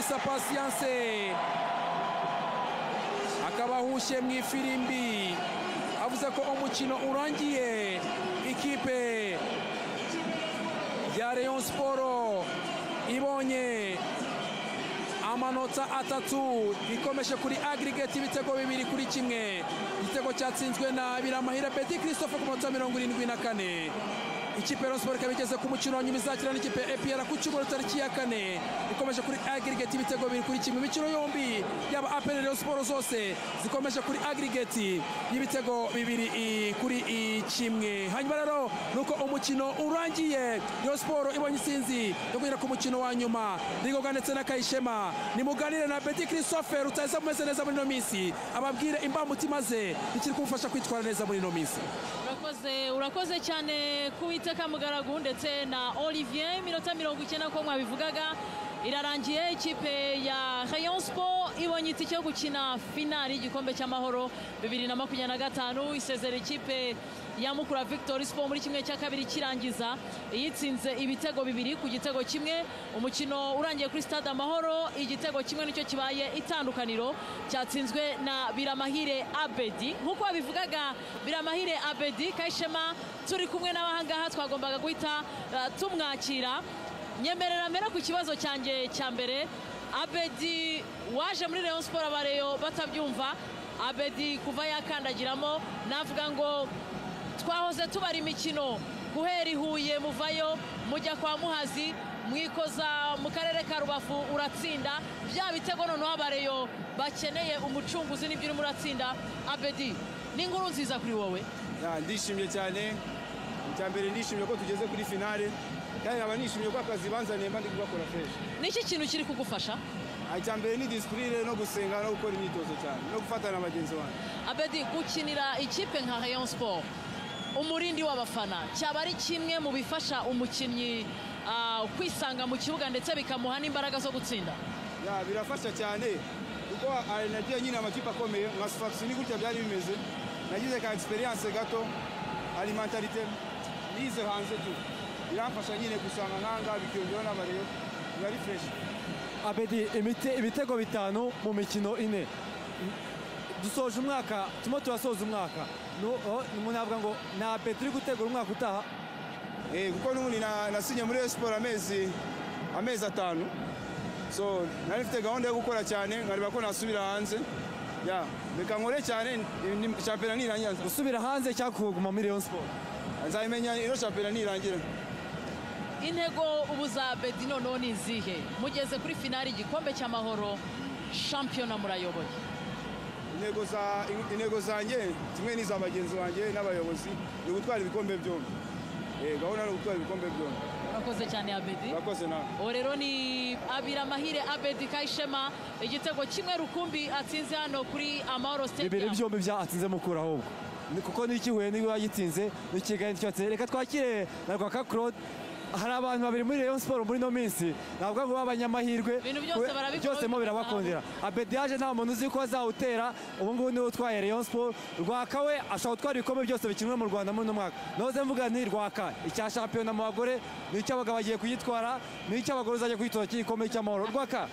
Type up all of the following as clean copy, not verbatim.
Kalisa Patience akaba ahushye mu ifirimbi, avuze ko umukino urangiye. Ikipe ya Rayon Sport ibonye amanota 3, ikomeje kuri aggregate ibitego 2-1. Igitego cyatsinzwe na Biramahire Abedi Christophe ku munota 74. Ikipe ya Rayon Sport ikaba igeze ku mukino wa nyuma izakina n'ikipe ya APR ku cyumweru tariki ya 4, ikomeje kuri aggregate ibitego 2-1. Imikino yombi yaba APR na Rayon Sport zose zikomeje kuri aggregate y'ibitego 2-1. Hanyuma rero nuko umukino urangiye, Rayon Sport ibonye intsinzi yo kugera ku mukino wa nyuma. Rigoga ndetse na Kayishema, nimuganire na Abedi Christophe rutaza mumeze neza muri ino minsi, ababwire imbamutima ze ikiri kumufasha kwitwara neza muri ino minsi. Urakoze cyane kuwiteka Mugaragu ndetse na Olivier. Iminota 90 ko mwabivugaga irarangiye. Ikipe ya Rayon Sport ibonye itike yo gukina finali y'igikombe cy'amahoro 2025, isezera ikipe ya Mukura Victory Sport muri 1/2 kirangiza, iyitsinze ibitego 2-1. Umukino urangiye kuri Stade Amahoro, igitego kimwe nicyo kibaye itandukaniro, cyatsinzwe na Biramahire Abedi. Nkuko babivugaga, Biramahire Abedi Kayishema turi kumwe n'abahangaha, twagombaga guhita tumwakira. Nyemerera mbere ku kibazo cyanjye cya mbere, Abedi waje muri Rayon Sport abareyo batabyumva, Abedi kuva yakandagiramo navuga ngo twahoze tubara imikino guhera i Huye muvayo mujya kwa Muhazi mwikoza mu karere ka Rubavu uratsinda, bya bitego noneho abareyo bakeneye umucunguzi nibyo urimo uratsinda. Abedi, ni inkuru nziza kuri wowe. Ndishimye cyane, icya mbere ndishimye ko tugeze kuri finale, kandi nkaba nishimiye ko akazi banzaniye mba ndi kugakora fresh. Niki kintu kiri kugufasha? Icya mbere ni discipline no gusenga no gukora imyitozo cyane no gufatana na bagenzi banjye. Abedi, gukinira ikipe nka Rayon Sport, umurindi w'abafana, cyaba ari kimwe mu bifasha umukinnyi kwisanga mu kibuga ndetse bikamuha n'imbaraga zo gutsinda? Birafasha cyane kuko nagiye nyine amakipe akomeye nka Sfax ni gutya byari bimeze, nagize ka experience gato, ari mentalite nize hanze tu, biramfasha nyine gusanga nkanga bikiyongeraho n'abareyo biba ari fresh. Abedi, ibitego 5 mu mikino 4, dusoje umwaka, turimo turasoza umwaka, umuntu avuga ngo ni Abedi uri gutegura umwaka utaha. Kuko n'ubundi nasinye muri Rayon Sport amezi 5, so nari mfite gahunda yo gukora cyane nkareba ko nasubira hanze. Reka nkore cyane shampiyona nirangira. Gusubira hanze cyangwa kuguma muri Rayon Sport? Nzabimenya ino shampiyona nirangira. Intego ubu za Abedi noneho ni izihe? Mugeze kuri finali igikombe cy'amahoro, shampiyona murayoboye. Intego zanjye kimwe n'iza bagenzi banjye n'abayobozi ni ugutwara ibikombe byombi. Gahunda ni ugutwara ibikombe byombi. Urakoze cyane Abedi. Urakoze nawe. Uwo rero ni Abiramahire Abedi Kayishema, igitego kimwe rukumbi atsinze hano kuri Amahoro Stadium. Bibiri byombi byatsinze Mukura ahubwo, kuko n'iki Huye niwe yagitsinze, n'Ikigali nicyo yatsinze. Reka twakire na Rwaka Claude. Hari abantu babiri muri Rayon Sport muri no minsi navuga ngo b'abanyamahirwe, byose mo birabakundira. Abedi yaje nta muntu uzi ko azawutera, ubu ngubu niwe utwaye Rayon Sport. Rwaka we ashobora gutwara ibikombe byose bikinwa mu Rwanda muri uno mwaka. Noze mvuga nti Rwaka icya shampiyona mu bagore n'icy'abagabo bagiye kuyitwara, n'icy'abagore uzajya kuyitora cy'igikombe cy'amahoro. Rwaka,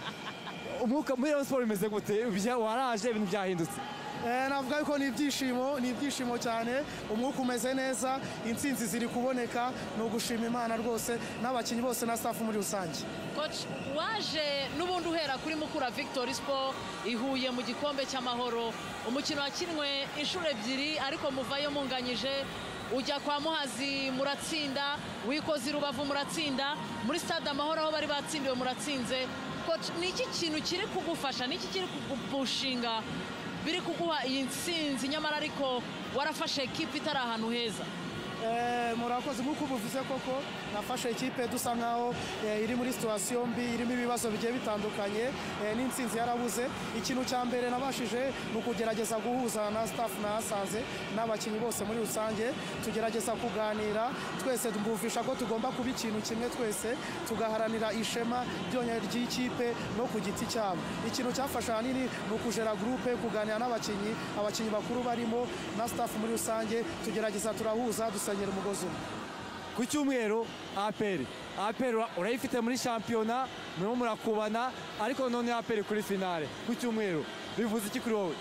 umwuka muri Rayon Sport bimeze gute? Waraje ibintu byahindutse? Navuga yuko ni ibyishimo, ni ibyishimo cyane, umwuka umeze neza, intsinzi ziri kuboneka, ni ugushima Imana rwose n'abakinnyi bose na staff muri rusange. Coach, waje n'ubundi uhera kuri Mukura Victory Sport ihuye mu gikombe cy'amahoro, umukino wakinwe inshuro 2 ariko muvayo munganyije, ujya kwa Muhazi muratsinda, wikoze Rubavu muratsinda, muri Stade Amahoro aho bari batsindiwe muratsinze. Coach, ni iki kintu kiri kugufasha, ni iki kiri kugupushinga biri kuguha iyi ntsinzi nyamara ariko warafashe ekipe itari ahantu heza? Murakoze. Nk'uko ubuvuze koko nafashe ekipe dusa nkaho iri muri situation mbi, irimo ibibazo bigiye bitandukanye, n'intsinzi yarabuze. Ikintu cya mbere nabashije ni ukugerageza guhuza na staff nahasanze n'abakinnyi bose muri rusange, tugerageza kuganira twese, mbumvisha ko tugomba kuba ikintu kimwe twese, tugaharanira ishema ryonyine ry'ikipe no ku giti cyabo. Ikintu cyafasha ahanini ni ukujera groupe, kuganira n'abakinnyi, abakinnyi bakuru barimo na staff muri rusange, tugerageza turahuza, dusenyera umugozi umwe. Ku cyumweru APR urayifite muri shampiyona, murimo murakubana, ariko none APR kuri finale ku cyumweru bivuze iki kuri wowe?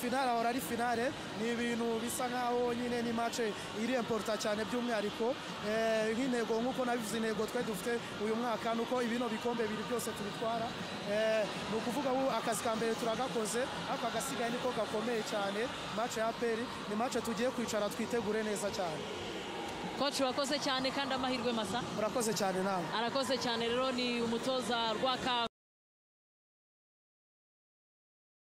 Finale ahora ari finale, ni ibintu bisa nkaho nyine ni match iri important cyane, by'umwihariko nk'intego nk'uko nabivuze, intego twe dufite uyu mwaka nuko ibino bikombe bibiri byose tubitwara. Ni ukuvuga ubu akazi ka mbere turagakoze, ariko agasigaye niko gakomeye cyane. Match ya APR ni match tugiye kwicara twitegure neza cyane. Coach, wakoze cyane kandi amahirwe masa. Murakoze cyane nawe. Arakoze cyane. Rero ni umutoza Rwaka.